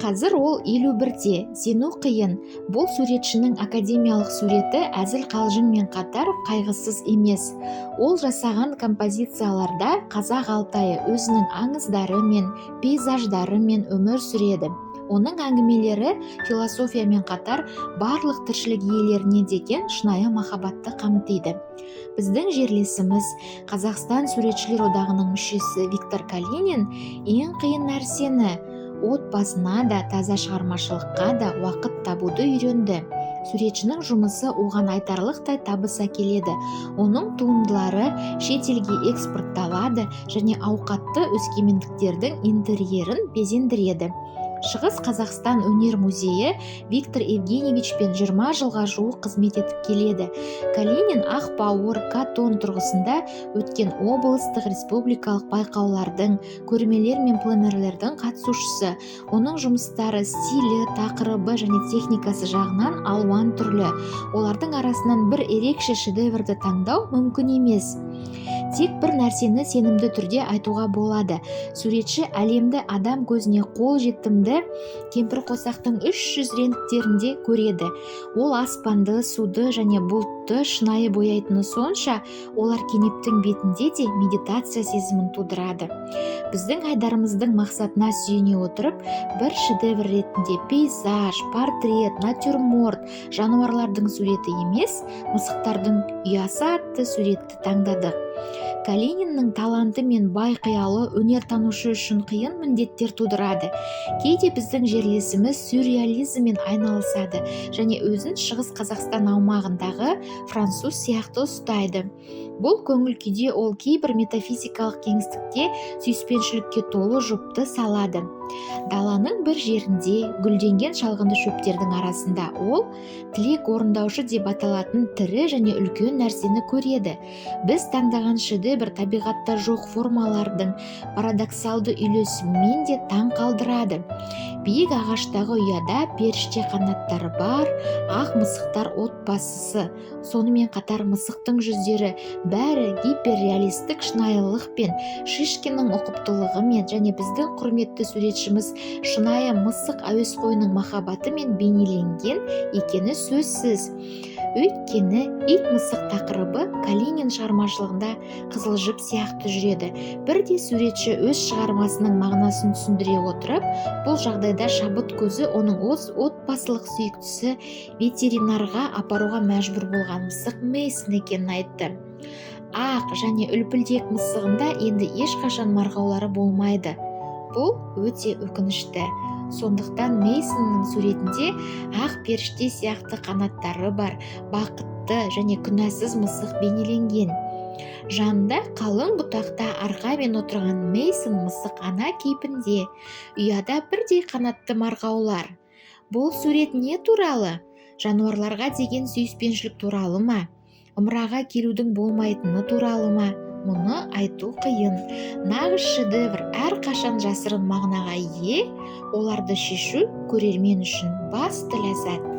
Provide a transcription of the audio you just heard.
Қазір ол 51-де. Сену қиын. Бұл суретшінің академиялық суреті әзіл-қалжыңмен қатар қайғысыз емес. Ол жасаған композицияларда қазақ Алтайы өзінің аңыздарымен, пейзаждарымен өмір сүреді. Оның әңгімелері философиямен қатар барлық тіршілік иелеріне деген шынайы махаббатты қамтиды. Біздің жерлесіміз, Қазақстан суретшілер одағының мүшесі Виктор Калинин ең қиын нәрсені, отбасына да, таза шығармашылыққа да уақыт табуды үйренді. Суретшінің жұмысы оған айтарлықтай табыс әкеледі. Оның туындылары шетелге экспортталады және ауқатты өскемендіктердің интерьерін безендіреді. Шығыс Қазақстан өнер музейі Виктор Евгеньевичпен 20 жылға жуық қызмет етіп келеді. Калинин ақ бауыр, катон тұрғысында өткен облыстық, республикалық байқаулардың, көрмелер мен пленэрлердің қатысушысы. Оның жұмыстары стилі, тақырыбы және техникасы жағынан алуан түрлі. Олардың арасынан бір ерекше шедеврді таңдау мүмкін емес. Тек бір нәрсені сенімді түрде айтуға болады: суретші әлемді адам көзіне қол жетімді кемпірқосақтың 300 реңктерінде көреді. Ол аспанды, суды және бұлтты шынайы бояйтыны сонша, олар кенептің бетінде де медитация сезімін тудырады. Біздің айдарымыздың мақсатына сүйене отырып, бір шедевр ретінде пейзаж, портрет, натюрморт, жануарлардың суреті емес, «Мысықтардың ұясы» атты суретті таңдадық. Калининнің таланты мен бай қиялы өнертанушы үшін қиын міндеттер тудырады. Кейде біздің жерлесіміз сюрреализммен айналысады және өзін Шығыс Қазақстан аумағындағы француз сияқты ұстайды. Бұл көңіл күйде ол кейбір метафизикалық кеңістікте сүйіспеншілікке толы жұпты салады. Даланың бір жерінде, гүлденген шалғынды шөптердің арасында ол тілек орындаушы деп аталатын тірі және үлкен нәрсені көреді. Біз таңдаған шедевр табиғатта жоқ формалардың парадоксалды үйлесімімен де таң қалдырады. Биік ағаштағы ұяда періште қанаттары бар ақ мысықтар отбасысы, сонымен қатар мысықтың жүздері, бәрі гиперреалистік шынайылықпен, Шишкиннің ұқыптылығымен және біздің құрметті суретшіміз шынайы мысық әуесқойының махаббатымен бейнеленген екені сөзсіз. Өйткені ит мысық тақырыбы Калинин шығармашылығында қызыл жіп сияқты жүреді. Бірде суретші өз шығармасының мағынасын түсіндіре отырып, бұл жағдайда шабыт көзі оның өз отбасылық сүйіктісі, ветеринарға апаруға мәжбүр болған мысық Мейсон екенін айтты. Ақ және үлпілдек мысығында енді ешқашан марғаулары болмайды. Бұл өте өкінішті. Сондықтан Мейсонның суретінде ақ періште сияқты қанаттары бар бақытты және күнәсіз мысық бейнеленген. Жанында қалың бұтақта арқамен отырған Мейсон мысық ана кейпінде. Ұяда бірдей қанатты марғаулар. Бұл сурет не туралы? Жануарларға деген сүйіспеншілік туралы ма? Ымыраға келудің болмайтыны туралы ма? Мұны айту қиын. Нағыз шедевр әрқашан жасырын мағынаға ие. Оларды шешу көрермен үшін басты ләззат.